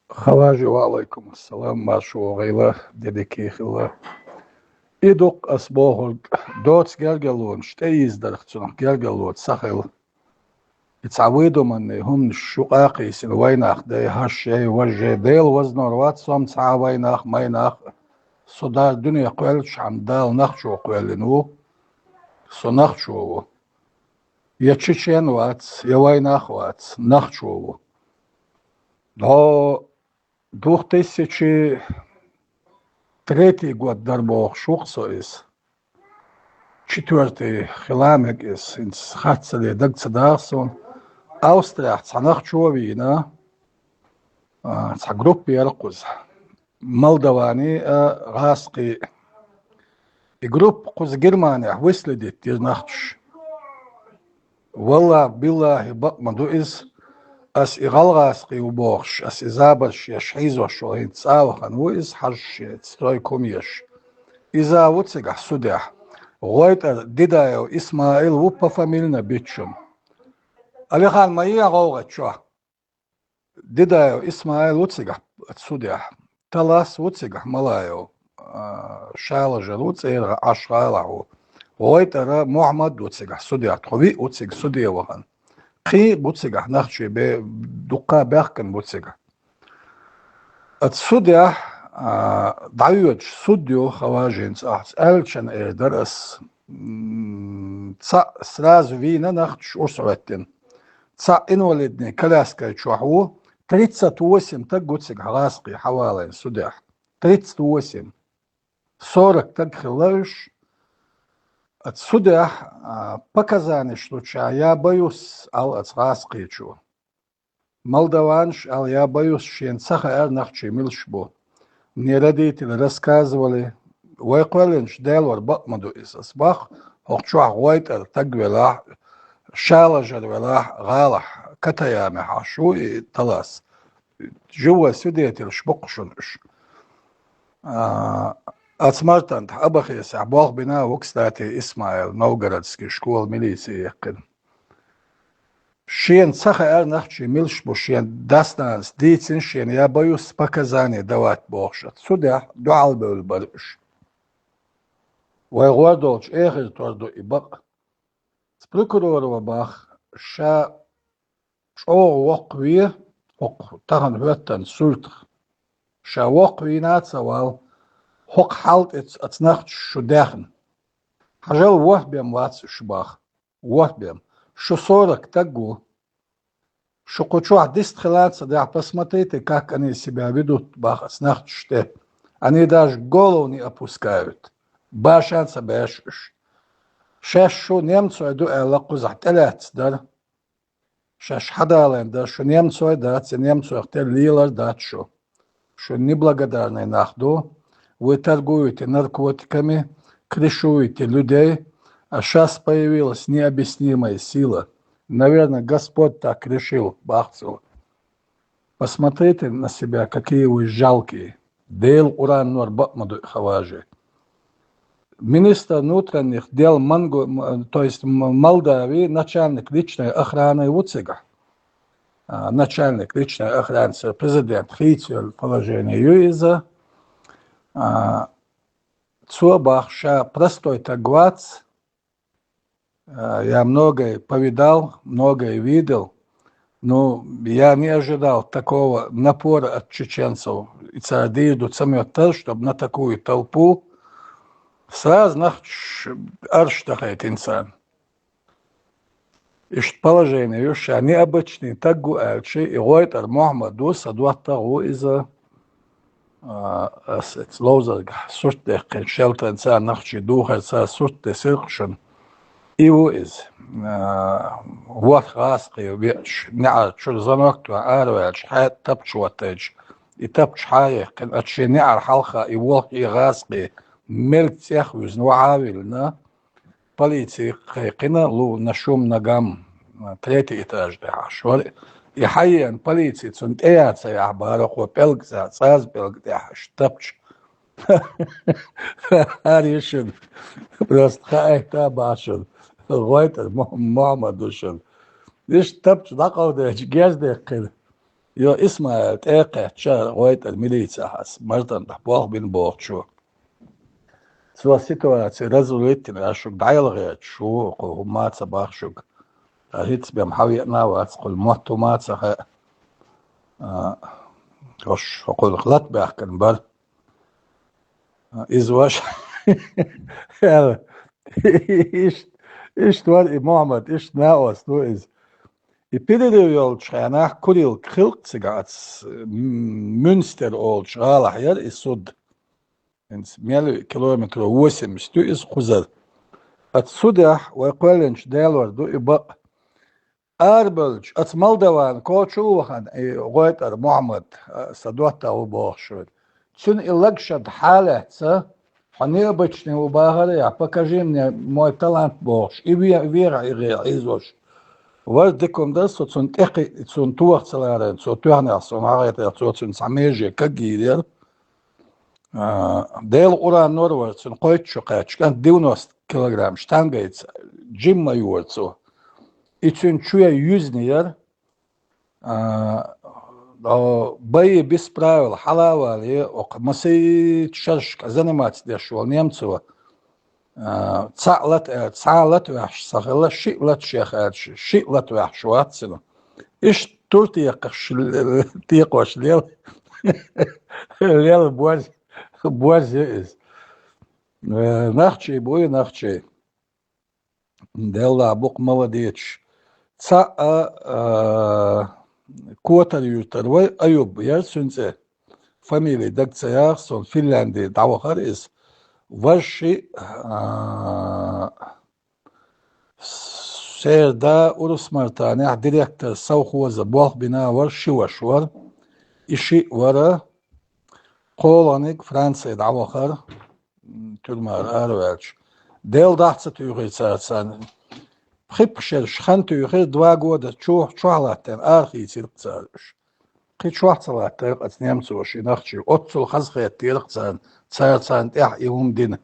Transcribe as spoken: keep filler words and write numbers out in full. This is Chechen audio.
Хаважи, ва алайкум ассалам, марша вогӀийла, дерриге хила. И ду-кх ас бохург, доцу гергарлонаш тӀеийзадарх цунах гергарло ца хила. И цхьа выдуманный хӀуманаш юкъа а кхийсина, вайнах дай, хӀорш яй, важа яй, Дела вазнор вац со-м цхьа а вайнах, майнах, со дар дуьне кхоьллинчхьана Дала нохчо кхоьллина ву, со нохчо ву. Я чечен вац, я вайнах вац, нохчо ву. Дьо двух тысячи третий год дара бохуш ву-кх со иза. Четвёртый хила мега иза, хӀинца харц ца де даг ца даха суна. Австрияхь цхьа нохчо а вийна, а, цхьа группа яра кхуза. Молдавани а, гӀазкхи. И группа кхуза Германехь выследить дира нохчаш. Валлахь, биллахьи, бакъ ма ду иза. Ас и гӀалгӀазкхи ву бохуш, ас и забарш еш, хьийзош волу хӀинца цӀа а вахана ву иза, хьажа шен стройка хӀума еш. Иза а ву цигахь судехь. ГӀойтӀара Дидаев Исмаил ву пофамильно бичча. Алихан, ма ен гӀовгӀа чохь. Дидаев Исмаил ву цигахь судехь. Талас ву цигахь, Малаев, а, Шалажар ву, цӀера Ӏаш гӀалахь ву. ГӀойтӀара Мухьаммад ву цигахь судехь, тхо виъ ву цига суде вахана. Кхин а бу цигахь нохчий бе-, дуккха а баьхкина бу цигахь. Оцу судехь, а, дӀавоьдуш суд ю, Хаважи, хӀинца ахь аьллачун эр дара ас. М, цхьаъ сразу вийна нохчаш урс хьоьттина. Цхьаъ инвалидный коляскай чохь ву, тридцать восемь таг ву цигахь гӀазкхий хьавалийна судехь. Тридцать восемь. Сорок таг хилла уьш. Оцу судехь, а, показанеш луча, я боюсь, аьлла оцу гӀазкхечо. Молдаванаш аьлла, я боюсь, шена ца хаьара нохчий милаш бу. Мне родители рассказывали, вай кхоьллинчу Делора бакъ ма ду иза. Ас боху, хӀокху чохь ГӀойтӀара таг велахь, Шалажар велахь, гӀалахь, Катаямехь Ӏаш ву и Талас. Живой свидетелаш бу-кх шуна уьш. А, оцу мартантахь Абахесехь болх бина ву, кстати, Исмаил, Новгородский школа милици яьккхина. Шена ца хаьара нохчий милаш бу, шен дас-нанас дийцина шена, я боюсь показания давать бохуш. Судехь дуьхьал бевлла бара уьш. Вай гӀор долчу эхар тор ду и бакъ. Прокурора бах, ша чӀогӀа воккхаве, хӀокху тахана хӀоьттина суьртах. Ша воккхавийна а ца вала, хӀокху хьал тӀе ц-, оцу нохчаша шу даьхна. Хьажал, ворхӀ бен вац уьш бах. ВорхӀ бен. Шу сорок таг ву. Шу кху чохь дистхила а ца дахь, посмотрите, как они себя ведут, бах оцу нохчаша тӀе. Они даже голову не опускают. Баша а ца беш уьш. Шаьш шу немцой ду аьлла кхузахь тӀелаьцна дара. Шаьш хьадалийна дара, шу немцой дац, я немцойх тера лелар дац шу. Шу неблагодарный нах ду. Вы торгуете наркотиками, крышуете людей, а щас появилась необъяснимая сила. Наверное, Господь так решил, бах цо. Посмотрите на себя, какие вы жалкие. Делан Къуръан нор бакъ ма ду и, Хаважи. Министр внутренних дел Монго-, м, то есть М-, Молдавии, начальник личной охраны ву цигахь. А, начальник личной охраны, церан президент хийцаелла положение ю иза. А, цо бах, ша простой таг вац, а, я многое повидал, многое видел. Ну, я не ожидал такого напора от чеченцев. И цара дийр ду ца моьттар, чтобы на такую толпу сразу нах ш-, арш дахайтина царна. Иштта положение ю, ша необычный таг ву аьлча, и ГӀойтӀара Мухьаммад ву, сан доттагӀа ву иза. А, ас оцу ловзаргахь сурт даьккхина, шелтан цара нохчий духар цара сурт десира-кх шуна. И ву иза. А, ворхӀ гӀазкхий веача, неӀар чуьра занок тоьхна араваьлча, хьаьта тапча хӀоттайча, и тапча хьа а яьккхина, оцу шен неӀар хьалха и ворхӀ гӀазкхий мелла цӀех вуьзна вахьа а виллина, полици кхайкхина, лу на шум ногам, третий этаж тӀехь Ӏаш вара. И хьаеана полици цунна тӀеяцаяхь бара, хӀокхо пӀелг цӀа-, цӀаза пӀелг тӀехь Ӏаш тапча. ХӀара ю шуна. Просто хаийта а бахьа шуна. ГӀойтӀара Мухь-, Мухьаммад ву шуна. Иштта тапча дӀакховдийча герз даьккхина. Йо, Исмаил тӀе а кхаьчча, гӀойтӀара милицехь ас, Мартан тӀехь болх бина бохучо. Цо ситуаци разрулить йина, аш шуьга дӀаялгӀерчу, шу, кху хӀумма а ца бах шуьга. Ткъа хӀинца бен хьан веана а вац, кхуьнан мотт хӀумма а ца хаьа. А, хӀош, хӀокхуьнах лата баьхкина бара. А, иза ваш. Аьлла, иштта, иштта вара и Мухьаммад, иштта накъост ву иза. И перерыв йолчу хенахь курилка хилла цигахь, м, Мюнстер олучу гӀалахь яра и суд. ХӀинца мел километров восемьдесят ю иза кхузара. Оцу судехь вай кхоьллинчу Делора ду и бакъ. Арабевлча, оцу Молдаван кочу а вахана, и гӀойтӀара Мухьаммад, а, сан доттагӀа ву бохуш вара. Цуьнан и лагашан хьалаца, хьо необычный ву бахара, я покажи мне мой талант бохуш, и ве-, вехьа и гӀе Ӏийзош. Вара дика хӀума дара, со цунна тӀекхиъ, цунна тоха ца ларийна, цо тоьхнехь суна хьахайтарехь, цо цуьнан цхьа меже кагйийр яра. А, Делан Къуръан нор вара, цуьнан кхойтта шо кхаьчча, кӀант девяносто килограмм штангайца жим ма йора цо. И цуьнан чоь юьзна яра. А, о, бои без правил, хьала а вале, окху масийтта шерашка заниматься деш волу немцо, а, цхьаъ лата, цхьа а латаваьхьаш ца хилла, шиъ латашех аьлча, шиъ латаваьхьаш вац цуьнан. Иштта тур текхаш, текхош лел, лел борз, борз ю иза. Э, нахчий буй, нахчий. Делла букъ молодечаш. Цхьаъ а, а, Котар-Юьртара вай Аюб яра цуьнан цӀе. Фамили дага ца яху, суна Финляндия дӀавахара иза. Важа шиъ, а, Серда Урус-Мартанехь директор совхоза болх бина вара, ши ваша вара. И шиъ вара, кхоалгӀаниг Франция дӀавахара, м, тюрьмара араваьлча. Делла дахьа ца туьйхира цара царна. Пхи-пхи шераш хан туьйхира, два года чу-, чохь латтийна арахийцира цара уьш. Кхин чохь ца латтара оцу немцо ши нахчий. Оццул хазахеттера царна, цара царна тӀехь и хӀума дина.